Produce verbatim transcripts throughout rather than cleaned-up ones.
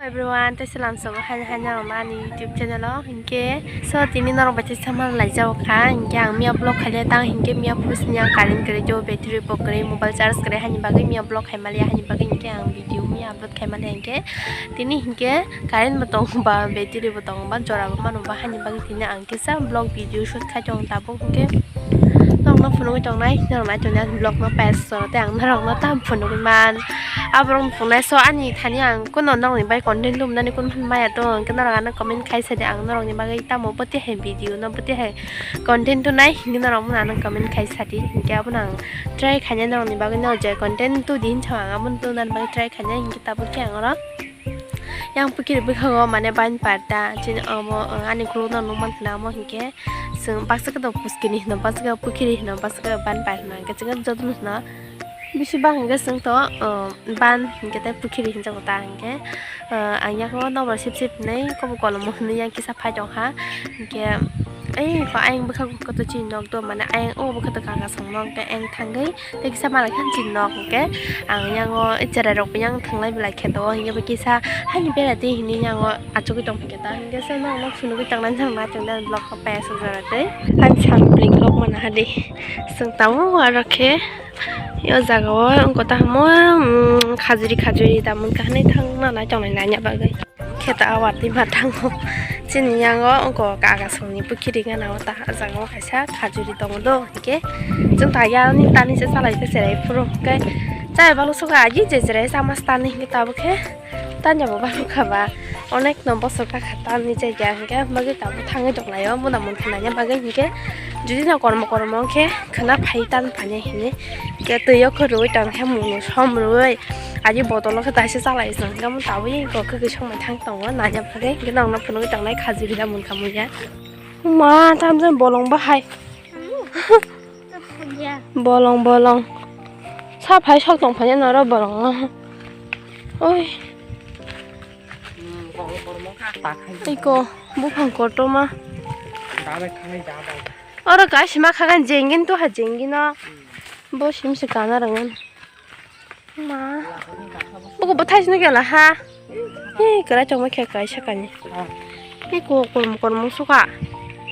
Everyone, tei salam sobo haino haino rokno ani YouTube channel o. Hinkhe so tini norok bai tei sama laijao kha. Hinkhe ang miya vlog khaile tang hinkhe miya phuru sini ang current kwrwi tei battery bo kwrwi, mobile charge kwrwi, haini bagwi miya vlog khai maliya, haini bagwi hinkhe ang video miya upload khai maliya hinkhe tini hinkhe current bo tong ba battery bo tong ba jora bo mano ba, haini bagwi tini ang kisa vlog video shoot khai tong tabuk hinkhe norokno phunugwi tongnai, norok nai tongni ani vlog no page soro tei ang norokno tam phunugwi man. Aborok phunai so ani thani ang kuno norokni bai content lumnani kun maya tong hinkhe norok ano comment khai sadi ang norokni bagwi tamo bwtwi hai video no bwtwi hai content tunai hinkhe norok mano ano comment khai sadi hinkhe abono ang try khainai norokni bagwi no je content tudi hinsa ang abono tunani bagwi try khainai hinkhe tabuk khe ang oro. Yang pukhiri bwkhango mane ban parda chini omo, uh, ani khulukno nukman khna omo hinkhe chwng baksa khe puskini hino, baksa khe pukhiri hino, baksa khe ban par hino hinkhe chwng jotono hino. Bisi bak hinkhe chwng to, uh, ban hinkhe tei pukhiri hinjago ta hinkhe, uh, ang yago nokbar sip sip hinwi kobo kolomo hinwi yang kisa phai tongkha hinkhe. Ei kho ayang bwkha khe to chini nok do mane ayang o bwkha to kaka song nok khe ayang thangwi tei kisa malai khe chini nok hinkhe ang yango cherai rok yang thanglai belai khe to hinkhe bo kisa hani bera twi hinwi yango achugwi tong phai khe ta hinkhe se nok nok phunugwi tangnani thang na chwng vlog khe paya suk jora twi ani samung pling rok mana hadi chwng tabuk aro khe o jaga o wngkha tamo khajuri khajuri tamoni kha hinwi thangna nai tongnai nanya bagwi. Khe ta watwi ma thango. Chini yango wngkha kaga songni pukhiri gana o ta, ah jaga o kaisa khajuri tongo do, hinkhe chwng ta yani tani se salai khe cherai phuru, hinkhe chai balo sokha agi je cherai chama tani hinkhe tabuk khe tanya bo balo kha ba. Onek no bosor kha kha tani chai ya hinkhe bagwi tabuk thangwi tonglaio muna mun khna ya bagwi hinkhe jodi no kormo kormo hinkhe khna phai tan phanya hinwi hinkhe twi o khe rwi tong khe munu som rwi. Agi botolo khe taisa chalai chwng, tamo tabuk kok khe somai thang tongo, nanya bagwi. Hinkhe nokno phunugwi tongnai khajuri da munkha muya. Ma, tamjani bolong bahai. Bolong, bolong. Sa phai sok tong phai noro bolong. Oi. Iko, buphang kotorma. Oro kaisa ma khagan jengin to ha jengino. Bo simse kana rangan. Ma. Buku bwthai sino kela ha. He, kera chongma khe kaisa kani. He ko kormo kormo suka.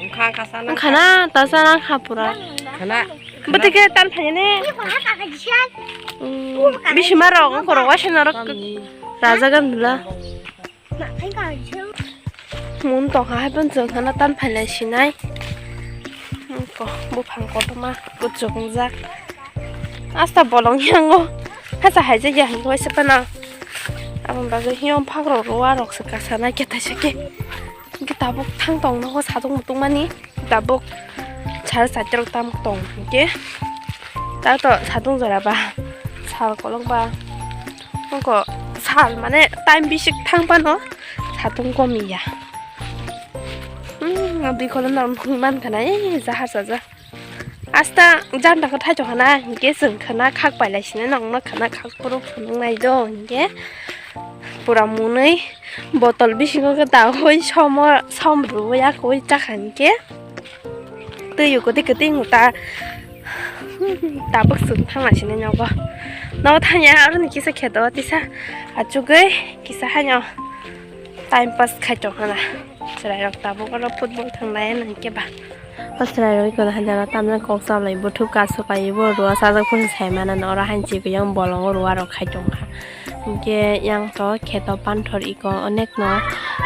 Wngkha kasa na. Wngkha na, tasa na kha pura. Khana. Bwtwi khe tan phai ne. Mm, bisi ma rok, wngkha rok, waisa norok. Raja gan bwla. Mun tongkha hai pon chwng khana tan phailai sinai. Ko buphang kotorma kuchuk wngjak. Asta bolong yango. Hasa hai jagya hinwi se pana. Aboni bagwi hiyo phak rok rowa rok se kasa nai khe thaisa khe. Hinkhe tabuk thang tong nogo satung mutung mani. Tabuk sal saitrok tam tong hinkhe. Tato satung jora ba sal kolok ba. Wngkha sal mane time bisik thang phano satung komiya. Hmm, bikolo norok nugwi mankha na, eh, jahar chaja. Asta janda khe thaichok khana, hinkhe chwng khana khak pailai sini nokno khana khak phuru phunuk nai do, hinkhe pura munui botol bisingo khe daui somo, som rwui yakui chakha hinkhe. Twi kwtwi kwtwi wngta. Tabuk chwng thangna sini nogo. Nogo thangya aroni kisa kheto tisa achugwi kisa haino time pass khai tong khana. Chwrairok tabuk oro football thanglai nang khe ba. O chwrairok iko haino tamjani kok chalai buthuk kasu kai bo rua sajak phuru sai mano oro hanchi kuyang bolongo rua rok khai tong kha. Hinkhe yang to kheto panthor iko onek no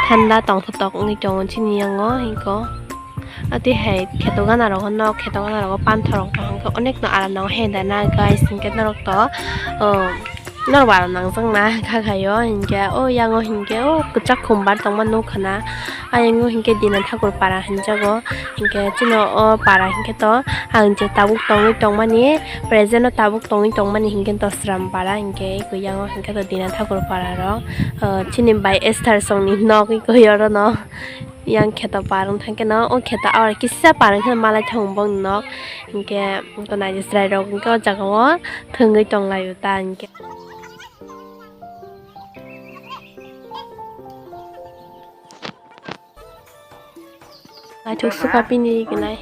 thanda tongthotok wngwi tongo chini yango iko. Ati hai kheto gana rogo nok, kheto gana rogo panthor rok tong khe onek no aram nango henda na guys, hinkhe norok to, oh, norok aram nangjak na kha khaio, hinkhe o yango hinkhe o kwchak khum bar tongma nuk khana. Ayang o hinkhe Dina Thakur para hinjago, hinkhe chini o para hinkhe to ang je tabuk tongwi tongmani, present o tabuk tongwi tongmani hinkhe to Sram para, hinkhe kwyango hinkhe to Dina Thakur para rok, ah, chini bai Esther songni nok iko yorono yang kheto parwng thangkhe no o kheto aor kisa parwng khe malai thang bong nok, hinkhe to naidi chwrai rok hinkhe o jaga o thwngwi tonglaio ta hinkhe. Naithok suka pini gwnai.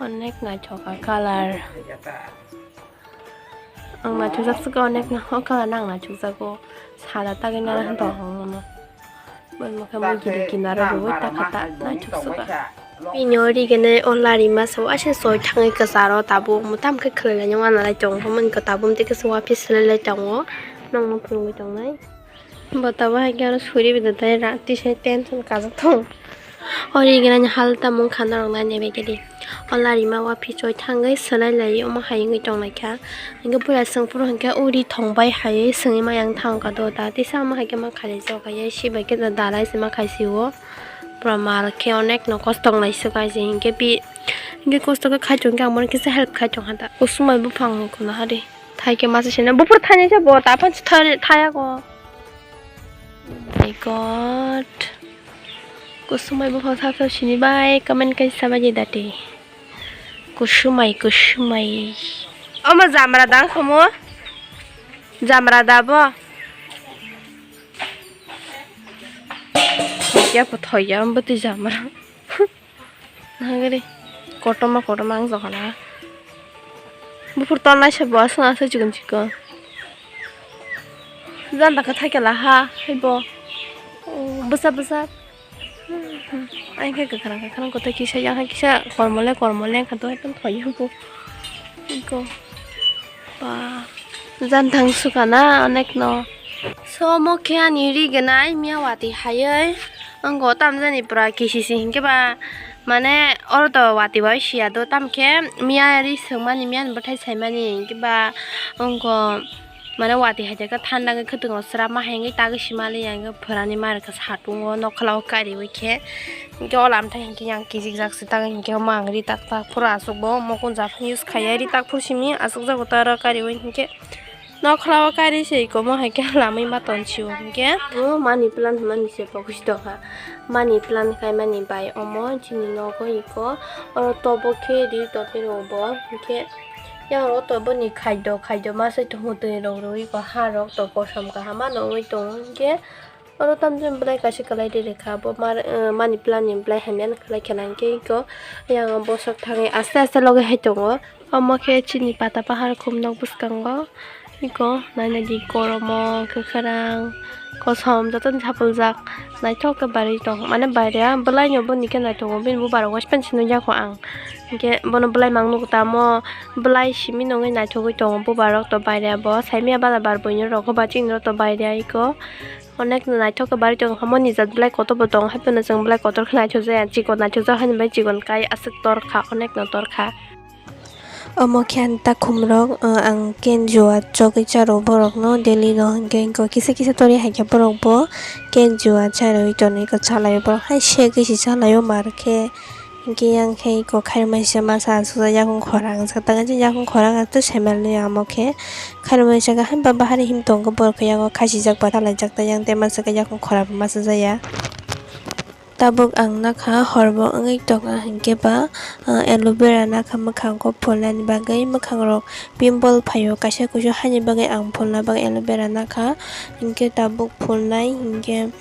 Onek naithok a colour. Ang naithokjak swkha onek no, o kalar no ang naithokjago. Sada tagwi nana hwn tong mano. Bono khe mo giri kinaro rwui takha ta naithok swkha. Bini o rigene o lari masa o asen soi thangwi kwcharo tabuk mo tam khe khwlai lainw wana lai tongo. Mani khe tabuk tei khe se waphis swlai lai tongo. Nokno phunugwi tongnai. Bo tabuk hai khe aro suri bwdai tei ra tisa tension kajak tongo. O rigene ani hal tamung kha norok nai nai bai khe di. O lari ma waphis soi thangwi swlai lai omo hai wngwi tong lai kha. Hinkhe puila swng phuru hinkhe uri thong bai hai swngwi ma yang thang kha do ta tisa omo hai khe ma khaijak kha ye si bai khe da dalai se ma khai si o. Pura mal khe onek no kosto wngnai swkha se hinkhe pi hinkhe kosto khe khai tong khe ang bono kisa help khai tong kha da. Kusumai buphang hwn kuno hari. Thai khe masa sina buphuru thainai se bo ta phan thaya ko. My God. Kusumai buphang sa sa sini bai comment kai sa bai dati. Kusumai, kusumai. Omo jamra dang khomo? Jamra da bo? Thoya po thoya, omo twi jamra. Nahagari. Kotorma, kotorma ang jokhala. Buphur tonlai se bo aswk aswk chikon chikon. Janda khe thaikhe laha, hai bo. Oh, bwsa, bwsa. Ai khe kwkhwrang kwkhwrang kotor kisa yang hai kisa kormo le kormo le kha to hai phano thoi bo. Iko. Ba. Jan thang sukha na onek no. So mo khe ani ri gwnai miya wati hayai. Ang go tam jani pura kisi si hinkhe ba mane oro to wati bai siya do tam khe miya ri swngmani miya ni bwthai saimani hinkhe ba ang go. Mane wati hai khe thanda wngwi khwtwng rok srapma hai wngwi tagwi sima li ya wngwi phwrani ma rwkha satung o nokhola o kariwi khe. Hinkhe o lamthai hinkhe yang kijikjak se tagwi hinkhe omo ang ri tak tak phuru aswk bo mokon ja phano use khaiya ri tak phuru simi aswk jago ta oro kariwi hinkhe nokhola o kari se iko omo hai khe lamwi ma tonsio hinkhe. Bo money plant hwnmani se pokis tongkha money plant khaimani bai omo chini nogo iko oro tobo khe ri tongphuru bo hinkhe. Yang oro to boni khaido, khaido masa tongo twi rok rwi ko ha rok to kosom kaham ma nugwi tongo hinkhe oro tamjani belai kaisa kwlai ri rwkha bo mar, eh, money plant ni belai hamya no kwlai khwna hinkhe iko yang bosok thangwi aste aste logi hai tongo omo khe chini pata pahar khum nok bwskango iko naina di koromo kwkhwrang. Kosom jotono sapuljak naithok khe barwi tong mane baire bwlaino boni khe naithogo bini bubar wash pant se nukya kho ang hinkhe bono bwlai mang nugo tamo bwlai simi nungwi naithogwi tongo bubar rok to baire bo saimanya bana bar buino rok hoba chini rok to baire iko onek naithok khe barwi tongo omo ni jat bwlai kotor bo tongo haiphano chwng bwlai kotor khe naithok jaya chikon naithok jak haini bai chikon kai aswk torkha onek no torkha. Omo khe ani takhum rok, ah, ang kenjua chogwi charo borok no daily no hinkhe hinkhe kisa kisa tori hai khe borok bo kenjua charwi tonwi khe chalai o borok hai segwi se chalai o mar khe hinkhe yang khe iko khairokma sisa masa aswk jak yakung khorang aswk tak jak yakung khorang aswk saimanliya omo khe khairokma saka hamba bahari him tongo borok khe yago khasijak bathalaijak ta yang tei masa khe yakung khorang masa jaya. Tabuk ang nakha horbo wngwi tongkha hinkhe ba, ah, aloe vera nakha mwkhango pholnani bagwi mwkhangrok pimple phaio kaisa kusu haini bagwi ang pholna bagwi aloe vera nakha hinkhe tabuk pholnai hinkhe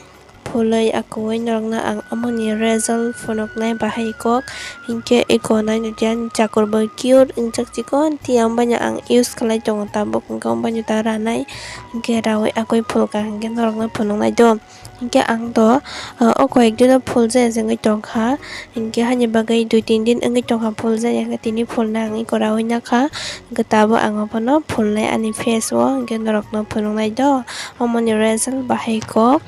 pholwi akwui norokno ang omoni result phunuknai bahai kok hinkhe eko nainw tei ani chakur bo cute wngjak chikon tei ang bini ang use khlai tongo tabuk hinkhe ang bini ta ranai hinkhe raui akwui pholkha hinkhe norokno phunuknai do. Hinkhe ang to, ah, o koyek dino phul jaya se wngwi tongkha. Hinkhe haini bagwi dui tin din wngwi tongkha phul jaya, hinkhe tini phulna ang eko raui nakha. Hinkhe tabuk ang abono phulnai ani face o, hinkhe norokno phunuknai do. Omoni result bahai kok.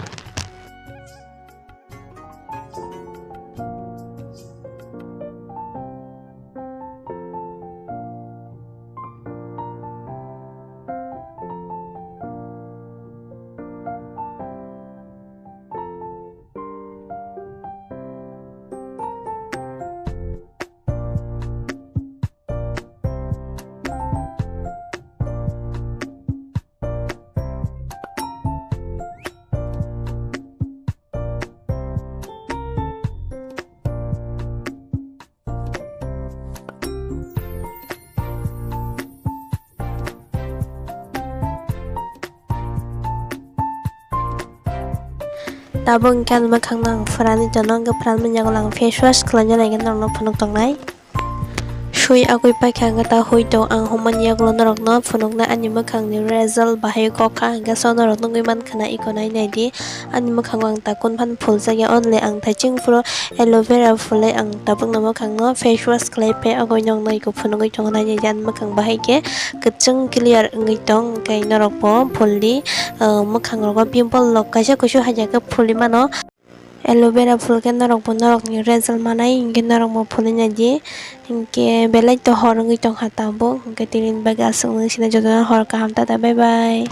Tabuk hwnkhe ang mwkhangno ang phwrani tono, hwnkhe phwranmani yagulo ang face wash khlaina naikheno norokno phunuk tongnai. Sui agwi paikha hwnkhe ta hui tong ang hwnmani yagulo norokno phunuknai ani mwkhangni result bahai kok kha hwnkhe so norok nugwi mankha na iko nai naidi ani mwkhango ang ta kunphano phuljakya only ang thaiching phuru aloe vera phulwi ang tabukno mwkhangno face wash khlai phai agwi nokno iko phunugwi tongo nai naidi ani mwkhang bahai khe kwchwng clear wngwi tong hwnkhe norokbo phuldi mwkhang rogo pimple rok kaisa kusu hajakhe phulwi mano. Aloe vera phul khe norokbo norokni result manai hinkhe norokbo phulwi naidi hinkhe belai to hor wngwi tongkha tabuk hinkhe tini bagwi aswk wngwi sinai jotono hor kaham tata bye bye.